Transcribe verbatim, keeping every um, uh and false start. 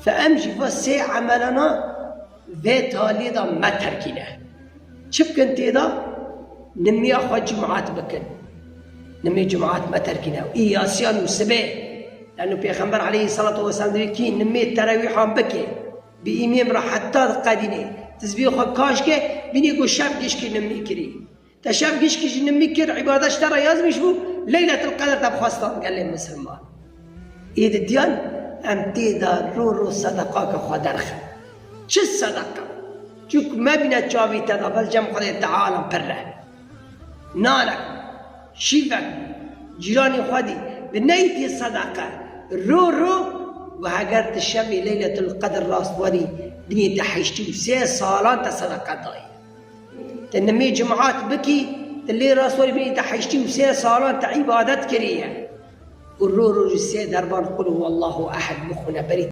Fe em jî va sê emelana vê taliyê de me terkîne. Çi bikin tê de? Nimiya xwe cumat bikin. Nimê cumat me terkîne. Î yasiyan û sibê. Leno Pêxember aleyhissalatu vesselam divê kî nimê terewîhan bike. Bi îmêm re heta diqedîne. Tizbî xwe kaş ke, bînî ku şev gişkî nimî kirî. Te şev gişkî jî nimî kir, îbadet ji te re yazmîş bû, Leyletul Qedr te bixwestan gelê misilman. Ê di diyan em tê de ro ro sedeqake xwe derxin. Çi sedeqa? Çunku mebîne çavî te de, bes cem Xwedê Teala pir e. Nanek, şîvek, cîranî xwedî, bi neytê sedeqe, ro ro, we heger tu şevê Leyletul Qedr rast werî, binê te heştî û sê salan te sedeqe dayî. Te nimê cumat bikî, te lê rast werî bê te heştî û sê salan te îbadet kiriye. Û ro ro jî sê derban Qul huwallahu ehed bixwîne, berî